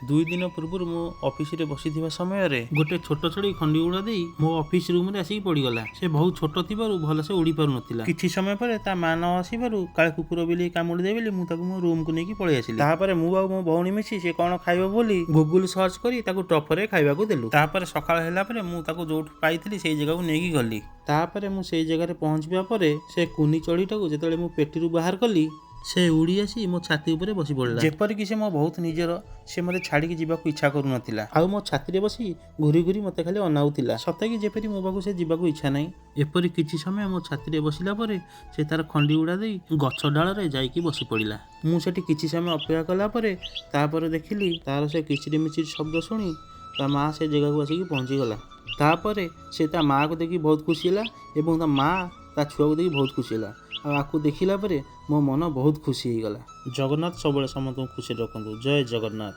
2 ଦିନ ପୂର୍ବରୁ ମୁଁ ଅଫିସରେ ବସିଥିବା ସମୟରେ ଗୋଟେ ଛୋଟ ଚଢ଼େଇ ଖଣ୍ଡି ଉଡ଼ା ଦେଇ ମୋ ଅଫିସ ରୁମରେ ଆସିକି ପଡ଼ିଗଲା। ସେ ବହୁତ ଛୋଟ ଥିବାରୁ ଭଲସେ ଉଡ଼ି ପାରୁନଥିଲା। କିଛି ସମୟ ପରେ ତା ମା ନ ଆସିବାରୁ କାଳେ କୁକୁର ବିଲେଇ କାମୁଡ଼ି ଦେବେ ବୋଲି ମୁଁ ତାକୁ ମୋ ରୁମକୁ ନେଇକି ପଳେଇ ଆସିଲି। ତାପରେ ମୁଁ ଆଉ ମୋ ଭଉଣୀ ମିଶି ସେ କ'ଣ ଖାଇବ ବୋଲି ଗୁଗୁଲ ସର୍ଚ୍ଚ କରି ତାକୁ ଟଫରେ ଖାଇବାକୁ ଦେଲୁ। ତାପରେ ସକାଳ ହେଲା ପରେ ମୁଁ ତାକୁ ଯୋଉଠୁ ପାଇଥିଲି, ସେଇ ଜାଗାକୁ ନେଇକି ଗଲି। ତାପରେ ମୁଁ ସେଇ ଜାଗାରେ ପହଞ୍ଚିବା ପରେ ସେ କୁନି ଚଢ଼େଇଟାକୁ ଯେତେବେଳେ ମୁଁ ପେଟିରୁ ବାହାର କଲି, ସେ ଉଡ଼ି ଆସି ମୋ ଛାତି ଉପରେ ବସି ପଡ଼ିଲା, ଯେପରିକି ସେ ମୋ ବହୁତ ନିଜର। ସେ ମୋତେ ଛାଡ଼ିକି ଯିବାକୁ ଇଚ୍ଛା କରୁନଥିଲା ଆଉ ମୋ ଛାତିରେ ବସି ଘୁରି ଘୁରି ମୋତେ ଖାଲି ଅନାଉଥିଲା, ସତେ କି ଯେପରି ମୋ ପାଖକୁ ସେ ଯିବାକୁ ଇଚ୍ଛା ନାହିଁ। ଏପରି କିଛି ସମୟ ମୋ ଛାତିରେ ବସିଲା ପରେ ସେ ତାର ଖଣ୍ଡି ଉଡ଼ା ଦେଇ ଗଛ ଡାଳରେ ଯାଇକି ବସି ପଡ଼ିଲା। ମୁଁ ସେଠି କିଛି ସମୟ ଅପେକ୍ଷା କଲା ପରେ ତାପରେ ଦେଖିଲି, ତାର ସେ କିଚିରି ମିଚିରି ଶବ୍ଦ ଶୁଣି ତା ମା ସେ ଜାଗାକୁ ଆସିକି ପହଞ୍ଚିଗଲା। ତାପରେ ସେ ତା ମାଆକୁ ଦେଖି ବହୁତ ଖୁସି ହେଲା ଏବଂ ତା ମା ତା ଛୁଆକୁ ଦେଖି ବହୁତ ଖୁସି ହେଲା। ଆଉ ଆକୁ ଦେଖିଲା ପରେ ମୋ ମନ ବହୁତ ଖୁସି ହେଇଗଲା। ଜଗନ୍ନାଥ ସବୁବେଳେ ସମସ୍ତଙ୍କୁ ଖୁସିରେ ରଖନ୍ତୁ। ଜୟ ଜଗନ୍ନାଥ।